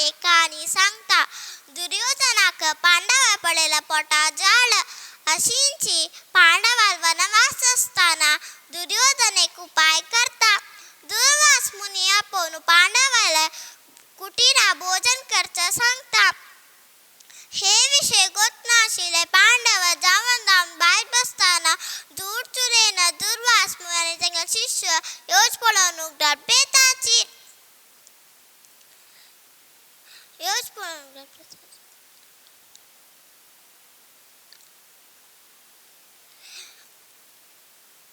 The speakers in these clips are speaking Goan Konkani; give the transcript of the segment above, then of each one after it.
एक कहाणी सांगता. दुर्योधनाक पांडवा पडलेल्या पोटा जाळ अशींची पांडवाल वनवास असताना दुर्योधन एक उपाय करता. दुर्वास मुनी आपोवन पांडवाला कुटीरा भोजन करचा सांगता. हे विषय गोत नाशिल्ले पांडव जावन जावन भायर बसतना दूर चुरेन दुर्वास मुनी आनी तांगे शिष्य योज पळोवन डबेताची योज पळोवन.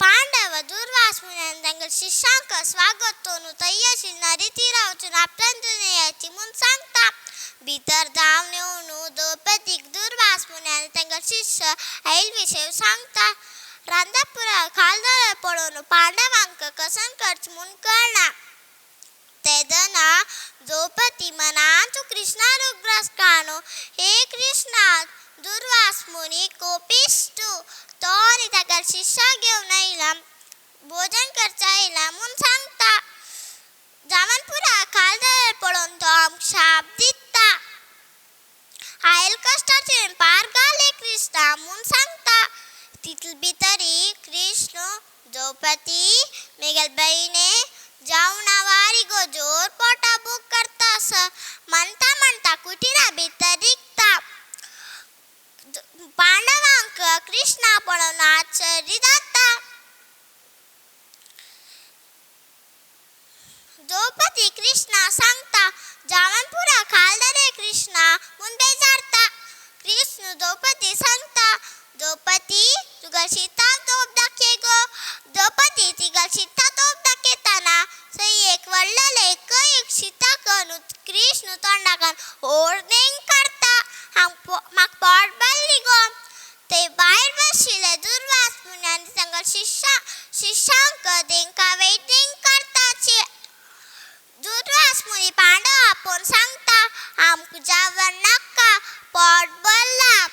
पांडव दुर्वास मुनी आनी तांगे शिष्यांक स्वागत करून तय्याशिल्ल्या रिती रावचून आपल्यान याची म्हूण सांगता. भितर जावन येवन द्रौपदीक दुर्वास मुनी आनी तांगे शिष्य आयल विशय सांगता. रांदापुरा खालदार पळोवन पांडवांक कसन करच म्हूण कळना. तेदना द्रौपदी मनांत कृष्णा उग्रास काणू, हे कृष्णा, दुर्वास मुनी कोपिश्टू, तो आनी ताका शिष्या घेवन आयला भोजन करचा आयला म्हूण सांगता. जावनपुरा खालदार पळोवन तो आमकां शाप दिता. आयल कश्टाचेर पार घाले कृष्णा म्हूण सांगता. तितले भितरी कृष्ण द्रौपदी मेगेल भयणे जावना वारी गो जोर पोटा भूक करता आसा म्हणटा म्हणटा कुटिरा भितर रिगता. पांडवांक कृष्णा पळोवन आश्चर्य जाता. द्रौपदी कृष्णा सांगता, जावनपुरा खालदारे कृष्णा म्हूण बेजारता. कृष्ण द्रौपदी सांगता, द्रौपदी तुका शिता तोप दाखय गो. द्रौपदी तिका शिता तोप दाखयतना थंय एक व्हडलें एक शिता करून कृष्ण तोंडाकान होर्डिंग काडता. म्हाका पोट भरली गो. ते भायर बशिल्ले दुर्वास मुनी आनी तांकां शिष्यांक तेंकां वेटिंग करताची. दुर्वास मुनी पांडव आपोवन सांगता, आमकां जेवण नाका, पोट भरलां.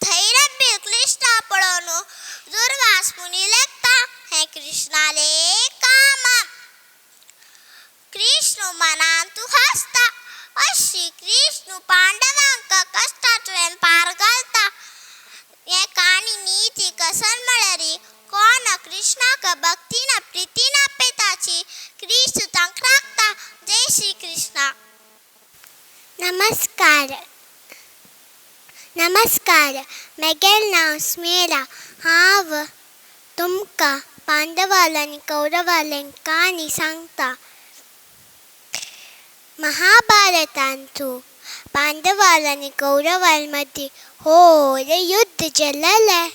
थंय रब्बील कृष्णा पळोवन दुर्वास मुनी लेखता, हें कृष्णालें काम. कृष्ण मनांत हांसता. अशी कृष्ण पांडवांक कश्टांतल्यान पार घालता. हे काणी नीती कसन म्हळ्यार कोण कृष्णाक भक्तीन प्रितीन आपयताची कृष्ण तांकां राखता. जय श्री कृष्णा. नमस्कार. नमस्कार. म्हगेलें नांव स्मेरा. हांव तुमकां पांडवाल आनी कौरवालें काणी सांगता. महाभारतांतू पांडवाल आनी कौरवाल मदीं व्हड युद्ध जालेलें.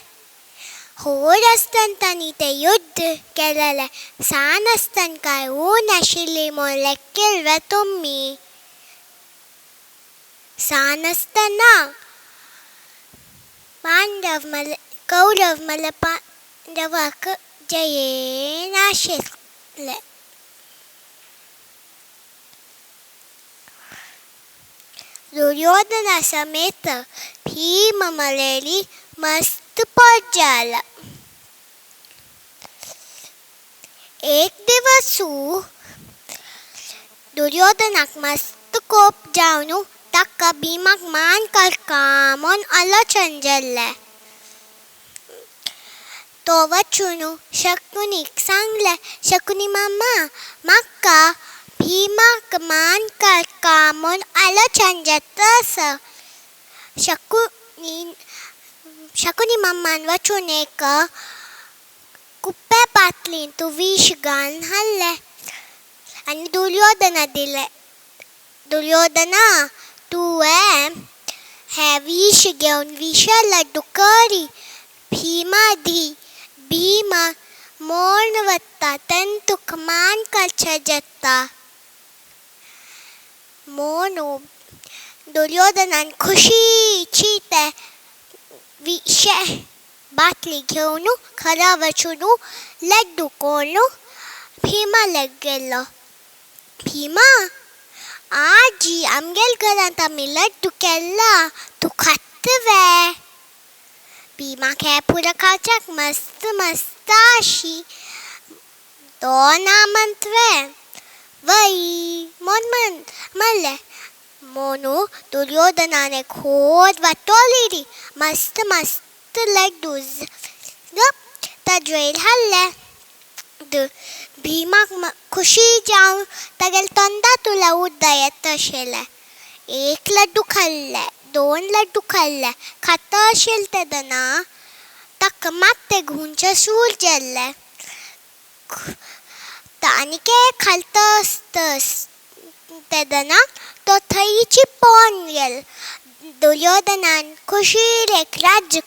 व्हड आसतना तांणी तें युद्ध केलेलें. सान आसतना कांय ऊन आशिल्ली म्हूण लेखकेल तुमी. सान आसतना पांडव म्हळ्यार कौरव म्हळ्यार पांडवाक जयनाशिल्ले. दुर्योधना समेत भीम म्हळ्यार मस्त पोट जाला. एक दिवसू दुर्योधनाक मस्त कोप जावन ताका भीमाक मान करका म्हूण आलोचन जाल्लें. तो वचून शकुनीक सांगलें, शकुनी मामा, म्हाका भीमाक मान करका म्हूण आलोचन जाता आसा. शकुनी मामान वचून एक कुप्पे पातलींत विष घालून हाडलें आनी दुर्योधना दिलें. दुर्योधना, तुवें हें विष घेवन विशा लड्डू करी भीमा दी. भीमा मोर्ण वता तेन्ना तुका मान करचें जाता. म्हूण दुर्योधनान खुशीची तें विशे बाटली घेवन घरा वचून लड्डू करून भीमा लागीं गेलो. भीमा, आजी आमगेल घरांत आमी लड्डू केला, तूं खाता वे? भीमाक हें पुरो खावच्याक मस्त मस्त आशी. तो ना म्हणत वे, वय म्हूण म्हणलें. मोनू दुर्योधनाने खोद वाटोली मस्त मस्त लड्डू ताजेर हाडले. भीमाक खुशी जावन तागेले तोंडा तुला उदक येता आशिल्लें. एक लड्डू खाल्ले, दोन लड्डू खाल्ले. खाता आशिल्लें तेन्ना ताका मात तें घुंवचें सूर जाल्लें. आनीक खालता आसता तेन्ना तो थंयची पोवन गेलो. दुर्योधनान खुशीर एक राज्य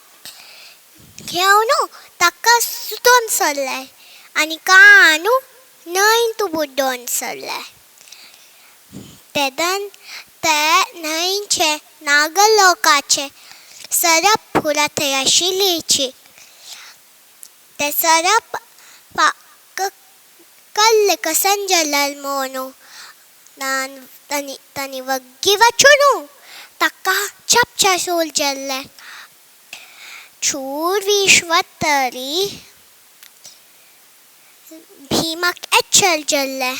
घेवन ताका सुतोवन सरलें आनी कानू न्हंय तूं बुडोवन सरलें. तेन्ना ते न्हंयचे नागलोकाचे सरप पुरा थंय आशिल्लीची. ते सरप कल्ले कसन जलल मोनू तांणी वग्गी वचून ताका चपचा सूल जाल्लें. चूर विश्वतरी भीमाक एचल जाल्लें.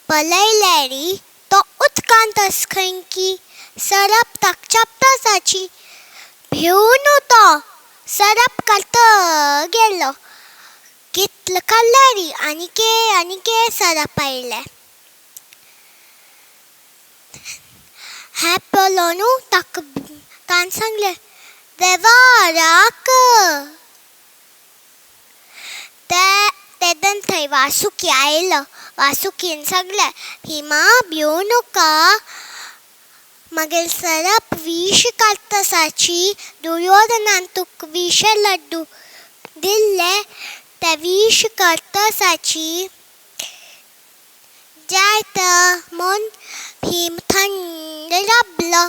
पळयल्यार तो उदकांत आसा खंय की सरप ताका चपता आसाची. भिवन तो सरप काडत गेलो. कितले काडल्यार आनीक आनीक सरप आयले. हें पळोवन ताका ताणें सांगलें, देवा राख. तेन्ना थंय वासुकी आयलो. वासुकीन सांगलें, भीमा भिवू नाका, मागीर सरप विश काडटा आसाची. दुर्योधनान तुका विश लड्डू दिल्ले ते विश करता आसाची. जायत म्हूण भीम थंड राबलो.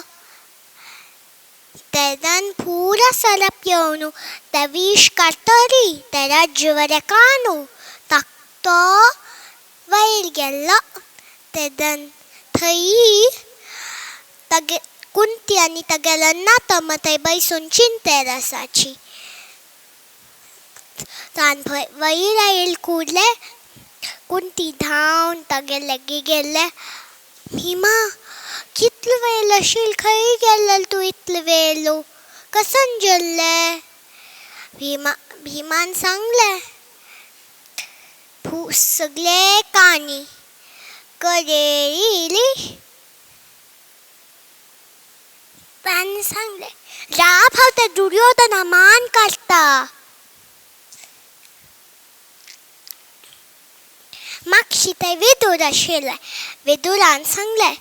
तेन्ना पुरो सरप येवन ते विश काडटरी ते राज्य बरें कानू ताका तो वयर गेल्लो. तेन्ना थंय तागे कुंती आनी तागेलो नातो थंय बसून चिंतेर आसाची. ताण वयर आयल कुडले कुंती धांवन तागे लागीं गेल्लें. भीमा कितलो वेळ आशिल्लो, खंय गेल्लो तूं इतलो वेळ, कसन जाल्लें? भीमान सांगलें सगळे काणी कळयली. ताणें सांगलें, राब हांव त्या दुर्योधना मान काडटा. मागशी थंय विदूर आशिल्ले. विदुरान सांगलें,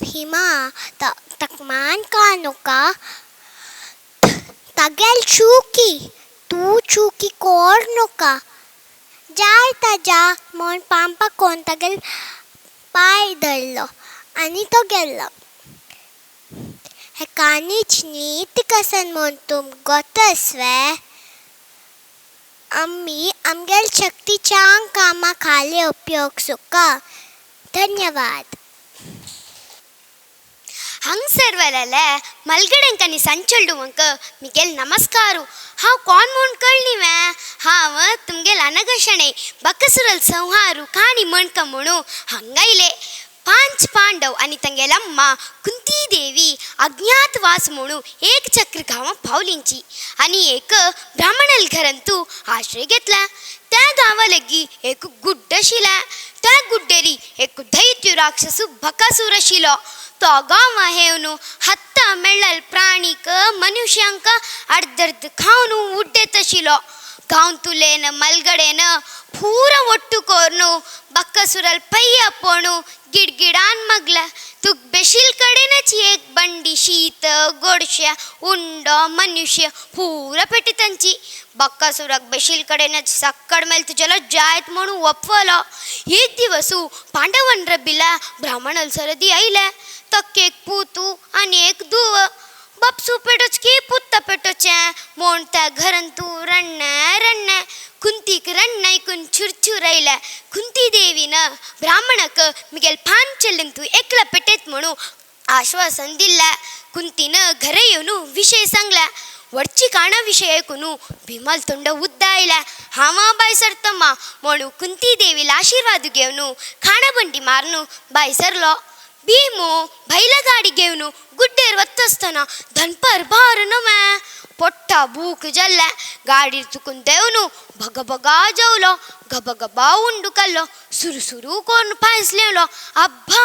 भीमा ताका मान काड नाका, तागेल चुकी, तूं चुकी कर नाका. जाय ताज्या म्हूण पांपा कोण तागेल पांय धरलो आनी तो गेलो. हे काणीच नीती कसन म्हूण तुमकां गोतस वे? आमी आमगेल शक्तीच्या कामा खाली उपयोग सुका. धन्यवाद. हांगसर मलगडेंकांनी संचल्डुवंक मिगेल नमस्कारू. हांव कोण म्हूण कळ्ळी वे? हांव तुमगेल अनगशणे बकसुरल संहारू काणी म्हणका म्हणू हांगायले. 5 पांडव आनी तांगेल अम्मा कुंती देवी अज्ञातवास म्हणू एक चक्र गांवां पावलींची आनी एक ब्राह्मणल घरांतू आश्रय घेतला. त्या गांवा लागीं एक गुड्ड आशिल्लें. त्या गुड्डेरी एक दैत्य राक्षसू बकासूर आशिल्लो. तो गांवां येवन हत्ता मेळ्ळल प्राणीक मनुष्यांक अर्द अर्द खावन उड्डेत आशिल्लो. गांवतुलेन मलगडेन पूरा ಒಟ್ಟು ಕೋರ್ನು ಬಕ್ಕಸುರಲ್ ಪಯ್ಯ ಪೋಣು ಗಿಡ್ಗಿಡಾನ್ ಮಗ್ಲ ತುಕ್ ಬೆಶಿಲ್ ಕಡೆನಚಿ ಏಕ್ ಬಂಡಿ ಶೀತ ಗೊಡ್ಶ ಉಂಡ ಮನುಷ್ಯ ಪೂರ ಪೆಟ್ಟಿತಂಚಿ. ಬಕ್ಕಸುರಗ್ ಬೆಶಿಲ್ ಕಡೆನಚಿ ಸಕ್ಕಡ್ ಮೇಲ್ ತುಜಲ ಜಾಯತ್ म्हणू ಒಪ್ಪಲ. एक दिवसू पांडवन रबिला ब्राह्मणल सरदी आयले. तक एक पूतू आनी एक धुव. बापसू पेटोच की पुत्ता पेटोचें म्हूण त्या घरांत तूं रण्णे रण्णे. कुंतीक रण्ण आयकून चुरचूर आयले. कुंती देवीन ब्राह्मणाक मिगेल पांचल्लेन तूं एकला पेटेत म्हणू आश्वासन दिल्लें. कुंतीन घरा येवन विशय सांगले. वडची काणा विशय आयकून भीमाल तोंड उद्दा आयलें. हांव बाय सरतम्मा म्हणू कुंती देवीला आशिर्वाद घेवन खाणा बंडी मारून बाय सरलो. भीमो बैल गाडी घेवन गुड्डेर वता आसतना दनपार भार नवें पोट्टा भूक जाल्लें. गाडीर चुकून देंवन भगभगा जेवलो, गबगबा उंडू काडलो, सुरसुरू करून पांयस लेवलो. अब्बा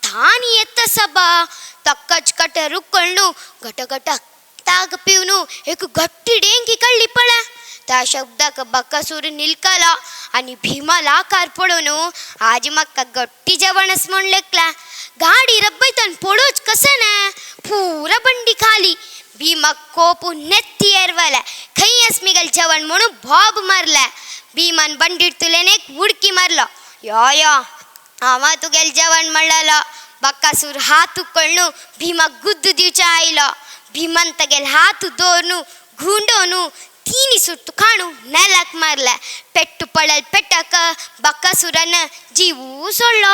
तान येता सबा. तक्कच कटर उकळ्ळू घटघटा ताग पिवन एक गट्टी डेंगी काडली पळय. त्या शब्दाक बकासूर निलकलो आनी भीमाला आकार पळोवन आज म्हाका गट्टी जेवणच म्हण लेखला. गाडी रब्बयतान पळोवच कशें ना पुरा बंडी खाली. भीमाक कोप नेत्ती एरवले. खंय आस मिगल जेवण म्हणून बॉब मारले. भीमान बंडीतल्यान एक उडकी मारलो. यो यो हांव तुगेल जेवण म्हणलेलो. बकासूर हात उकळ्ळू भीमाक गुद्द दिवच्या आयलो. भीमान तागेल हात दवरून घुंडोवन तीन सुट्टू खाणू नेलाक मारले. पेट्टू पडल पेटाक बकासुरान जीव सोडलो.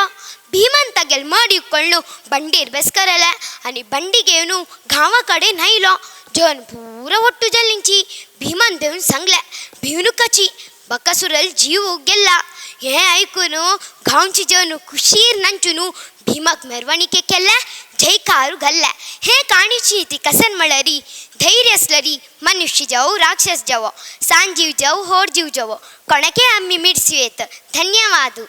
भीमान तागेल मडी उकळ्ळू बंडीर बेसकरले आनी बंडी घेवन गांवा कडेन आयलो. जन पुरो ಒಟ್ಟು ಜಲ್ಲಿಂಚಿ भीमान देवन सांगले भिवनुकाची बकासुरल जीव गेल्ला. हें आयकून गांवची जन खुशीर नांचून भीमाक मेरवणिके केल्ले, जयकारू घाल्ले. हे काणीची ती कसन म्हळ्यारी धैर्य आसलरी मनुष्य जावं राक्षस जावो, सांजीव जावं होड जीव जावो, कोणाके आमी मिरसू येत. धन्यवाद.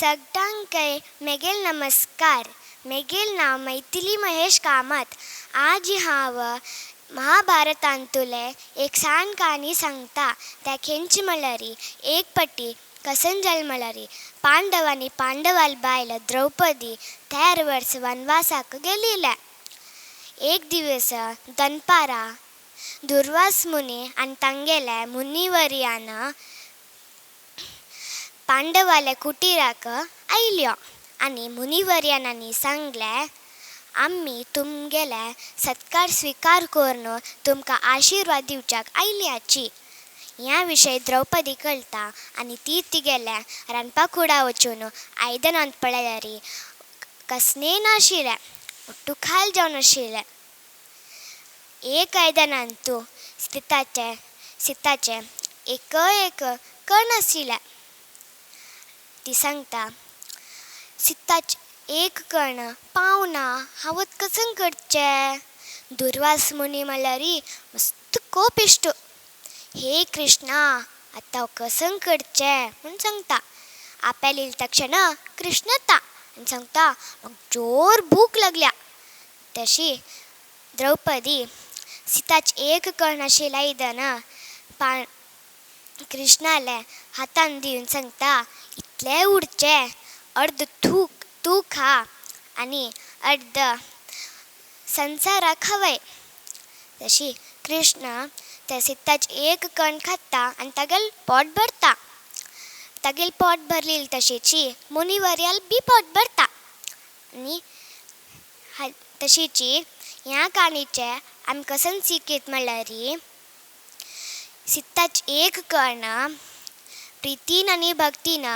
सगळ्यांकय मेगेल नमस्कार. मेगेल नांव मैथिली महेश कामत. आज हांव महाभारतांतुले एक सान काणी सांगता. त्या खेंच म्हळ्यारी एक पटी कसन जल्मलरी पांडवांनी पांडवाल बायल द्रौपदी 13 वर्स वनवासाक गेलेले. एक दिवस दनपारा दुर्वास मुनी आनी तांगेले मुनिवर्यान पांडवाल्या कुटिराक आयल्यो आनी मुनिवर्यानांनी सांगलें, आमी तुमगेले सत्कार स्विकार करून तुमकां आशिर्वाद दिवच्याक आयल्याची. ह्या विशय द्रौपदी कळटा आनी ती तिगेल्या रांदपा कुडा वचून आयदनांत पळयल्यार कसलें नाशिल्लें, ఒట్టు खाल जावन आशिल्लें. एक आयदनांतू सिताचें सिताचें एकय एक कण आशिल्लें. ती सांगता, सिताचें एक कण पावना, हांव कसन करचें? दुर्वास मुनी म्हणल्यार मस्त कोपिश्ट. हे कृष्णा, आतां हांव कसन करचें म्हूण सांगता. आपेल येयले तक्षण कृष्ण येता आनी सांगता, म्हाका जोर भूक लागल्या. तशी द्रौपदी सिताचें एक कण आशिल्लें आयदन कृष्णाल्या हातान दिवन सांगता, इतलें उरचें, अर्द तूं खा आनी अर्द संवसाराक खावय. तशी कृष्ण त्या सिताचें एक कण खाता आनी तागेलें पोट भरता. तागेलें पोट भरलें तशीची मुनिवर्याल बी पोट भरता. आनी तशीची ह्या काणीचें आमी कसन शिकयत म्हणल्यार सिताचें एक कण प्रितीन आनी भक्तीन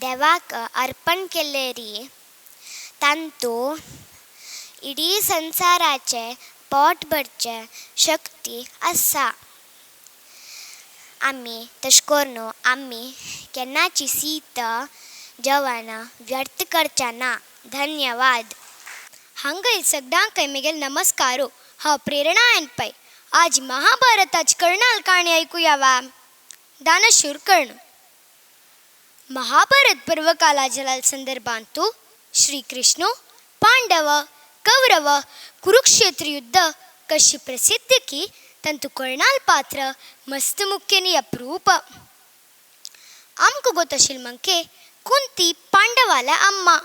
देवाक अर्पण केल्लेरी तांतू इडी संवसाराचें पोट भरचें शक्ती आसा. आमी तशें करून आमी केन्नाची सीत जेवण व्यर्थ करचे ना. धन्यवाद. हांगय सगळ्यांकय मेगेल नमस्कारो. हांव प्रेरणा एन पै. आज महाभारताची कर्णाल काणी ऐकूया वा. दानशूर कर्ण. महाभारत पर्वकाला जलाल संदर्भांतु श्रीकृष्ण पांडव कौरव कुरुक्षेत्र युद्ध कशी प्रसिद्ध की ತಂತು कर्णाल पात्र मस्त मुख्यनी अप्रूप. आमकां गोत मंके कुंती पांडवाल्या अम्मा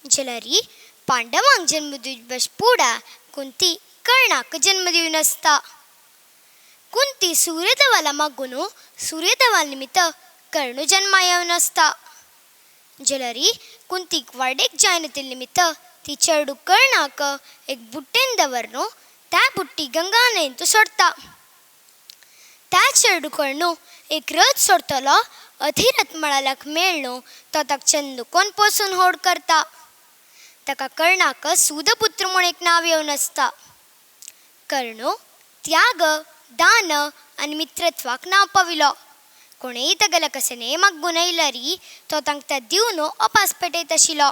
जलरी पांडवांक जन्म दिवचे पुडा कुंती कर्णाक जन्म दिवन आसता. कुंती सूर्यदेवाला मागून सूर्यदेवा निमित्त कर्ण जन्मा येवन आसता. जलरी कुंतीक वाडेक जायना निमित्त ती चेडू कर्णाक एक बुट्टेन दवरन त्या बुट्टी गंगा न्हंयेंत सोडता. त्या चेडू कर्ण एक रथ सोडतलो अधिरथ म्हळ्याक मेळ्ळो तो ताका चंदकोन पोसून होड करता. ताका कर्णाक सुदपुत्र म्हूण एक नांव येवन आसता. कर्ण त्याग दान आनी मित्रत्वाक नांव पाविलो. कोणेय तागेल्या कशें मागून आयल्यारी तो तांकां दिवन अपास पेटयत आशिल्लो.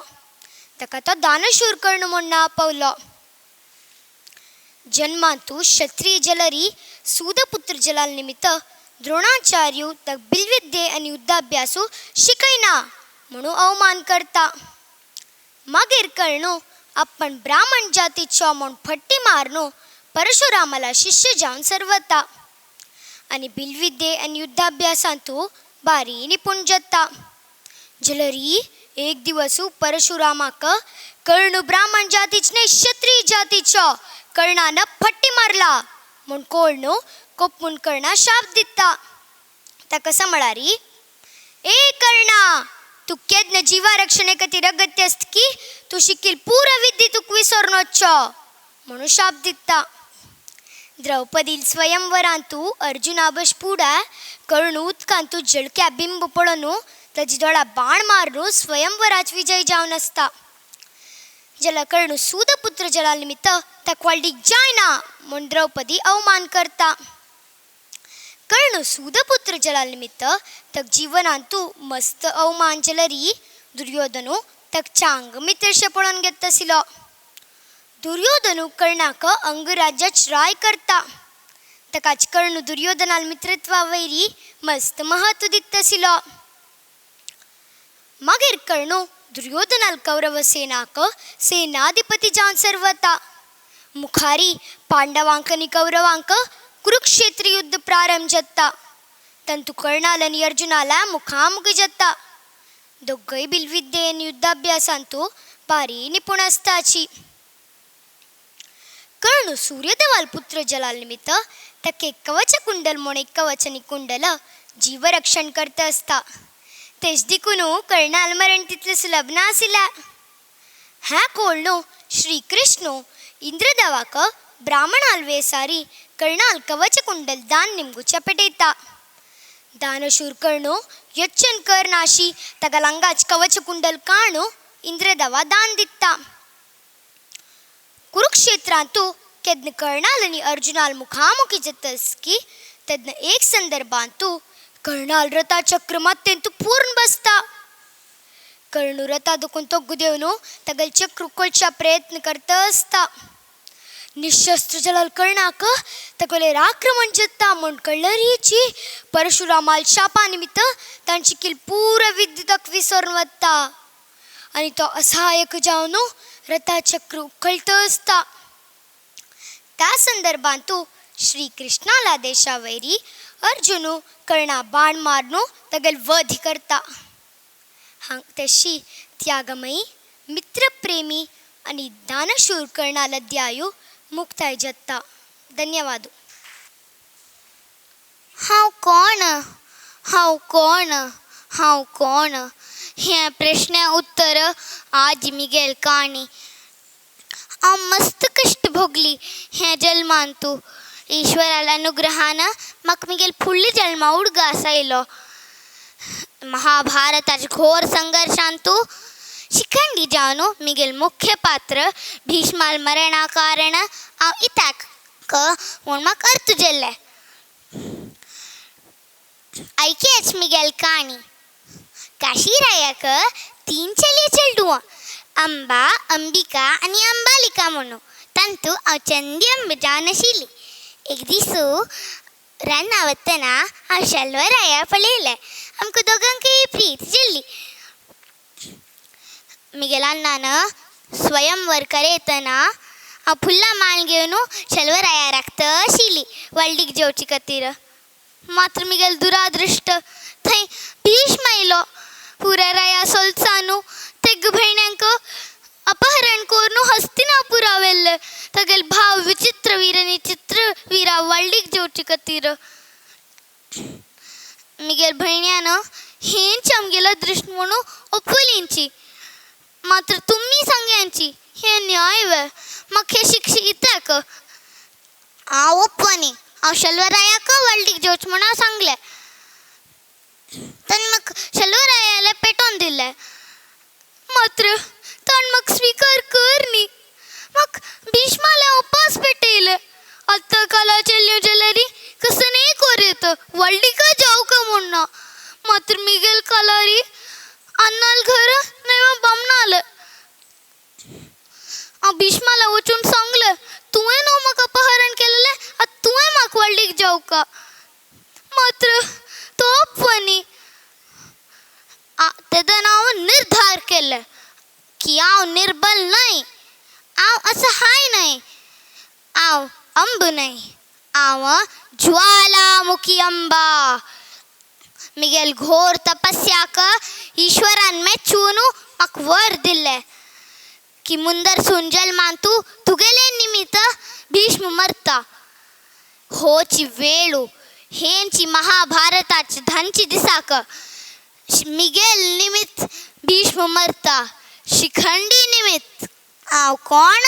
ताका तो दानशूर कर्ण म्हूण पावलो. जन्मांतु क्षत्रिय जलरी सूदपुत्र जलाल निमित्त द्रोणाचार्य ताका बिलविद्ये आनी युद्धाभ्यासू शिकयना म्हणून अवमान करता. मागीर कर्ण आपण ब्राह्मण जातीचो म्हूण फट्टी मारून परशुरामाला शिष्य जावन सर्वता आनी बिलविद्ये आनी युद्धाभ्यासांतु बारी निपुण जाता. जलरी एक दिवसू परशुरामाक कर्ण ब्राह्मण जातीच न्हय क्षत्रिय जातीचो कर्णान फट्टी मारला म्हूण कोळनु कोपून कर्णा शाप दिता. ताका सांगळारी, ए कर्णा, तूं केन्ना जिवा रक्षणे खातीर अगत्य आसता की तूं शिकील पुरा विद्ये तुका विसरून वचचो म्हणून शाप दिता. द्रौपदील स्वयंवरांतु अर्जुना बश पुडा कर्ण उदकांतु झळक्या बिंब पळोवन ताजी दोळा बाण मारून स्वयंवराच विजय जावन आसता. जाल्यार कर्ण सूदपुत्र जला निमित्त ताका व्हडलीक जायना म्हूण द्रौपदी अवमान करता. कर्ण सूदपुत्र जला निमित्त ताका जिवनांतु मस्त अवमान जलरी दुर्योधनु ताका चांग मित्रशे पळोवन घेता आशिल्लो. दुर्योधनु कर्णाक अंगराज्याच राय करता. ताकाच कर्ण दुर्योधनाल मित्रत्वा वयरी मस्त महत्व दिता आशिल्लो. मागीर कर्ण दुर्योधनाल कौरव सेनाक सेनाधिपती जावन सर्वता. मुखारी पांडवांक आनी कौरवांक कुरुक्षेत्र युद्ध प्रारंभ जाता. तांतू कर्णाल आनी अर्जुनाला मुखामुखी जाता. दोगय बिलविद्ये आनी युद्धाभ्यासांतु भारी निपुण आसताची. कर्ण सूर्यदेवाल पुत्र जलाल निमित्त ताका एक कवच कुंडल म्हूण एक कवच आनी कुंडल जीवरक्षण करता आसता. तेच देखून कर्णाल मरण तितलें सुलभ नाशिल्लें. हें कोळनु श्रीकृष्ण इंद्रदेवाक ब्राह्मणाल वेसारी कर्णाल कवच कुंडल दान निमगुच्या पेटयता. दानशूर कर्ण यच्छन करनाशी ताका लांगाच कवच कुंडल काणू इंद्रदेवा दान दिता. कुरुक्षेत्रांतु केन्ना कर्णाल आनी अर्जुनाल मुखामुखी जातस की तेन्ना एक संदर्भांतु कर्णाल रथा चक्र मात्यंतु पूर्ण बसता. कर्ण रथा दुखून तोग्गु देवन तागेले चक्र उखलच्या प्रयत्न करता आसता. निशस्त्र जलाल कर्णाक तागेलेर आक्रमण जाता म्हूण कळ्ळरीची परशुरामाल शापा निमित्त तांची किल पुरा विद्या ताका विसरून वता आनी तो असहायक जावन रथा चक्र उखलता आसता. त्या संदर्भांतु श्रीकृष्णाला देशा वयरी अर्जुन कर्णा बाण मारून तागेलो वध करता. हांग तशी त्यागमयी मित्रप्रेमी आनी दानशूर कर्णाल अध्यायू मुक्ताय जाता. धन्यवाद. हांव कोण, हांव कोण, हांव कोण हें प्रश्न उत्तर आज मिगेल काणी. हांव मस्त कश्ट भोगली हें जल्मांतु. ईश्वराल्या अनुग्रहान म्हाका मिगेल फुडल्या जल्मा उडगास आयलो. महाभारताच्या घोर संघर्शांतु शिखंडी जावन मिगेल मुख्य पात्र भीष्माल मरणा कारण हांव इत्याक म्हूण म्हाका अर्थ जाल्लें. आयकेच मिगेल काणी. काशीरायाक 3 चलये चेडवां, अंबा, अंबिका आनी अंबालिका म्हणून. तांतू हांव चंदी अंब जावन आशिल्ली. एक दिसू रानां वतना हांव शल्वराया पळयलें. आमकां दोगांकय प्रीत जाल्ली. मिगेल अण्णान स्वयंवर करयतना हांव फुलां माळ घेवन शल्वराया राखता आशिल्ली व्हडलीक जेवचे खातीर. मात्र मिगेल दुरादृश्ट थंय भीष्म आयलो. पुरा राया सोलचानू तेग भयण्यांक अपहरण करून हस्तिनापुरा व्हेल्लें. तागेले भाव विचित्रवीर आनी चित्रवीरा व्हडलीक जेवचे खातीर. मिगेल भयण्यान हेंच आमगेलो दृश्ट म्हणून ओपलिंची. मात्र तुमी सांग्यांची हें न्याय वे, म्हाका हें शिक्षा इत्याक? हांव ओपनी हांव शल्वरायाक व्हडलीक जेवचें म्हूण हांव सांगलें. ताणें म्हाका शल्वरायालें पेटोवन दिलें. मात्र ताणें म्हाका स्विकार कर न्ही. म्हाका भीष्मालें उपास पेटयलें. आतां काला चेल्ल्यो जाल्यारी कसनय कोर येता व्हडलीक जावका म्हूण ना. मात्र मिगेल कालारी अन्नाल घर नव्या बामणालें. हांव भीष्माला वचून सांगलें, तुवें न्हू म्हाका अपहरण केलेलें, आतां तुवें म्हाका व्हडलीक जावका. मात्र तो अपवानी. तेदन हांव निर्धार केलें की हांव निर्बल न्हय, हांव असहाय न्हय, हांव अंब न्हय, हांव ज्वालामुखी अंबा. मिगेल घोर तपस्याक ईश्वरान मेचून म्हाका वर दिल्लें की मुंदर सून जल्मान तूं तुगेले निमित्त भीष्म मरता. होची वेळू हेंची महाभारताची धांची दिसाक मिगेल निमित्त भीष्म मरता. शिखंडी निमित्त हांव कोण?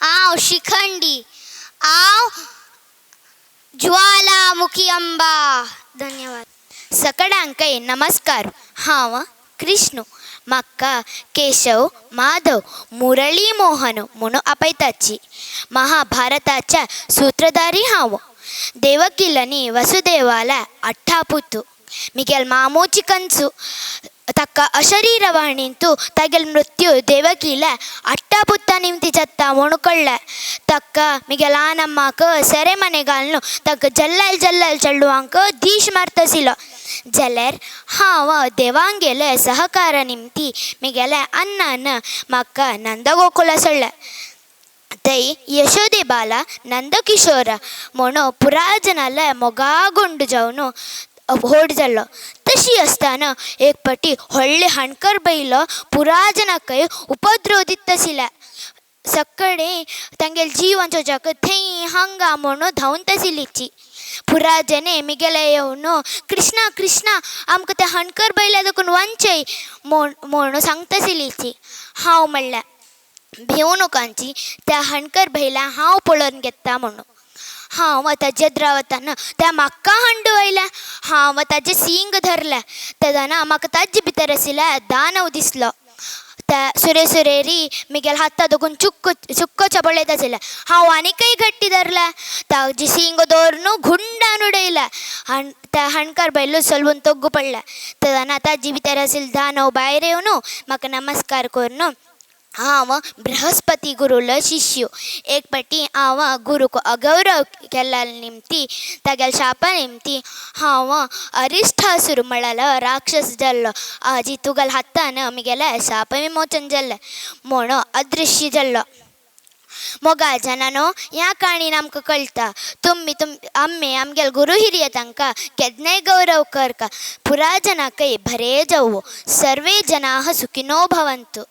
हांव शिखंडी, हांव ज्वालामुखी अंबा. धन्यवाद. सकडांकय नमस्कार. हांव कृष्णू. म्हाका केशव माधव मुरळी मोहन म्हणून आपयताची. महाभारताच्या सूत्रधारी हांव. देवकीलनी वसुदेवाला अठ्ठा पुतू. मिगेल मामोची कंसू ताका अशरीरवाणींतू तागेल मृत्यू देवकीला अट्टा पुत्ता निमती जाता म्हणून कळ्ळें. ताका मिगेल आनम्माक सेरेमने घालून ताका जल्लाल जल्लाल चेडवांक दीश मारतासिलो. जाल्यार हांव देवांगेले सहकार निमती मिगेले अन्नान म्हाका नंदगोकुला सोडलें. थंय यशोदे बाला नंदकिशोर म्हणून पुराजनाले मोगागुंड जावन व्हड जाल्लो. तशी आसतना एक फावटी व्हडले हाणकर बैलो पुराजनाकय उपद्रव दिताशिल्ले. सगळे तांगेले जीव वांचोवच्याक थंय हांगा म्हणून धांवत आशिल्लीची. पुराजने मिगेले येवन कृष्णा कृष्णा आमकां त्या हणकर बैला देखून वांचय म्हणून सांगता आशिल्लीची. हांव म्हणल्यार भिवू नकांची, त्या हणकर बैला हांव पळोवन घेता म्हणून. हांव ताजे द्रावताना त्या म्हाका हंड वयल्या, हांव ताजें सींग धरलें. तेन्ना म्हाका ताजे भितर आशिल्ल्या दानव दिसलो. त्या सुरे सुरेरी मिगेल हाता दोगून चुक्क चुक्क चपळयत आशिल्लें. हांव आनीकय घट्टी धरलें. ताजी सींग दवरून गुंडान उडयलें. आनी त्या हणकार बैलू सलवून तोग्गू पडलें. तेन्ना ताजे भितर आशिल्लें दानव भायर येवन म्हाका नमस्कार करून हांव बृहस्पती गुरूलो शिष्य. एक फावटी हांव गुरूक अगौरव केल्ल्या निमती तागेल्या शापा निमती हांव अरिश्ठासूर म्हळ्यार राक्षस जाल्लो. आजी तुगेल्या हातान म्हगेलें शाप विमोचन जाल्लें म्हणून अदृश्य जाल्लो. मोगा जनानो, ह्या काणयेन आमकां कळटा तुमी तुम आमी आमगेले गुरू हिरये तांकां केन्नाय गौरव करका. पुराजनाकय बरें जावं. सर्वे जनाः सुखिनो भवन्तु.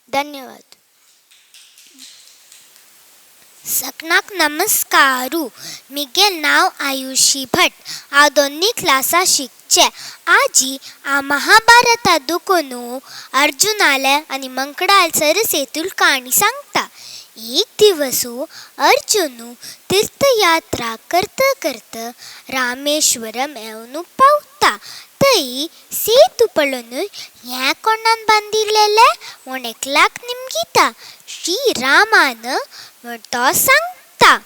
धन्यवाद. सकनाक नमस्कारू. मिगेल नांव आयुषी भट. हांव दोन्ही क्लासा शिकचें. आजी हांव महाभारता दुकोनू अर्जुनाले आनी मंकडाल सरसेतूल काणी सांगता. एक दिवसू अर्जुनू तीर्थयात्रा करत करत रामेश्वरम येवन पावता. थंय सेतू पळोवन हें कोणान बांदिल्लेलें म्हूण एकल्याक निमगिता. श्रीरामान म्हूण तो सांगता.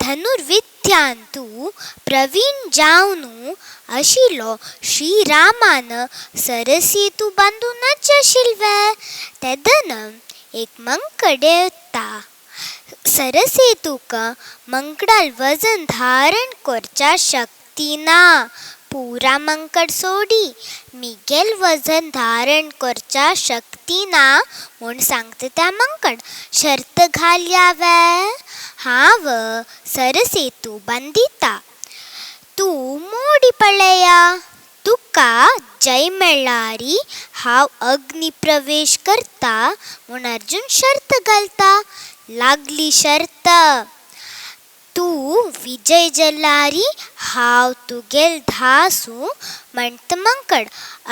धनुर्विद्यांतू प्रवीण जावन आशिल्लो श्रीरामान सरसेतू बांदूनच आशिल्ले. तेदन एक मंकड येता. सरसेतूक मंकडाल वजन धारण करच्या शक्ती ना. पुरा मंकड सोडी मिगेल वजन धारण करच्या शक्ती ना म्हूण सांगता त्या मंकड. शर्त घालया वे, हांव सरसेतू बांदिता, तूं मोडी पळया. तुका जय मेळ्ळारी हांव अग्नी प्रवेश करता म्हूण अर्जुन शर्त घालता. लागली शर्त. तूं विजय जल्लारी हांव तुगेल धासू म्हणटा मंकड.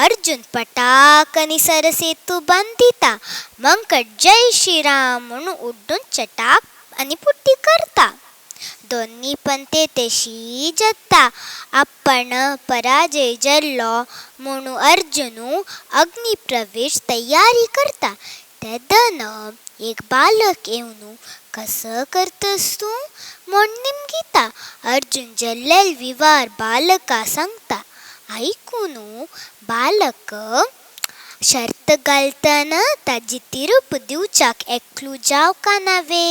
अर्जुन पटाकनी सरसेतू बांदिता. मंकड जय श्रीराम म्हणून उड्डून चटाक आनी पुट्टी करता. दोन्ही पण ते तशी जाता. आपण पराजय जाल्लो म्हणून अर्जुनू अग्नी प्रवेश तयारी करता. तेदन एक बालक येवन कसो करतस तूं म्हूण निमगिता. अर्जुन जल्लेल विवार बालका सांगता. आयकून बालक शर्त घालतना ताजी तिरूप दिवच्याक एकलो जावका नवे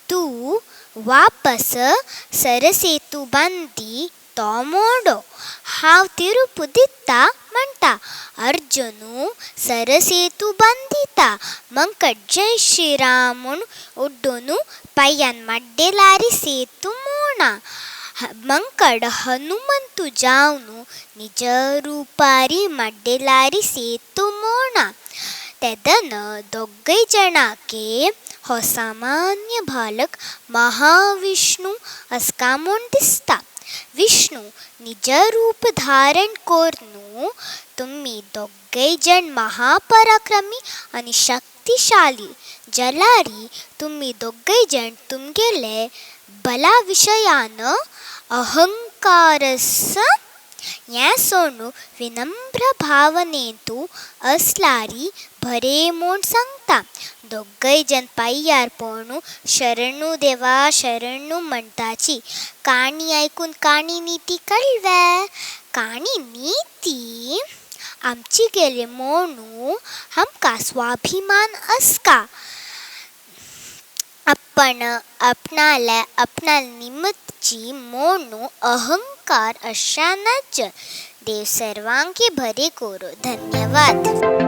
तूं वापस सरसेतू बांदी तो मोडो. हांव तिरूप दिता म्हणटा. अर्जुनू सरसेतू बांदिता. मंकट जय श्रीराम म्हूण उड्डून पांयान माड्डेलारी सेतू मोडा. मंकड हनुमंतु जावन निज रुपारी माड्डेलारी सेतू मोडा. तेदन दोगय जाणांके हो सामान्य बालक महाविष्णू आसका म्हूण दिसता. विष्णू निज रूप धारण करून तुमी दोगय जाण महापराक्रमी आनी शक्तिशाली जलारी तुमी दोगय जाण तुमगेले बला विशयान अहंकारस हें सोडून विनम्र भावनेंतू असलारी बरें म्हूण सांगता. दोगय जाण पांयार पडून शरणू देवा शरणू म्हणटाची. काणी आयकून काणी निती कळवे. काणी निती आमची गेले म्हणून आमकां स्वाभिमान आसका. आपण आपणाल्या आपणा निमतची म्हणून अहंकार अशा नज. देव सर्वांकी बरे करो. धन्यवाद.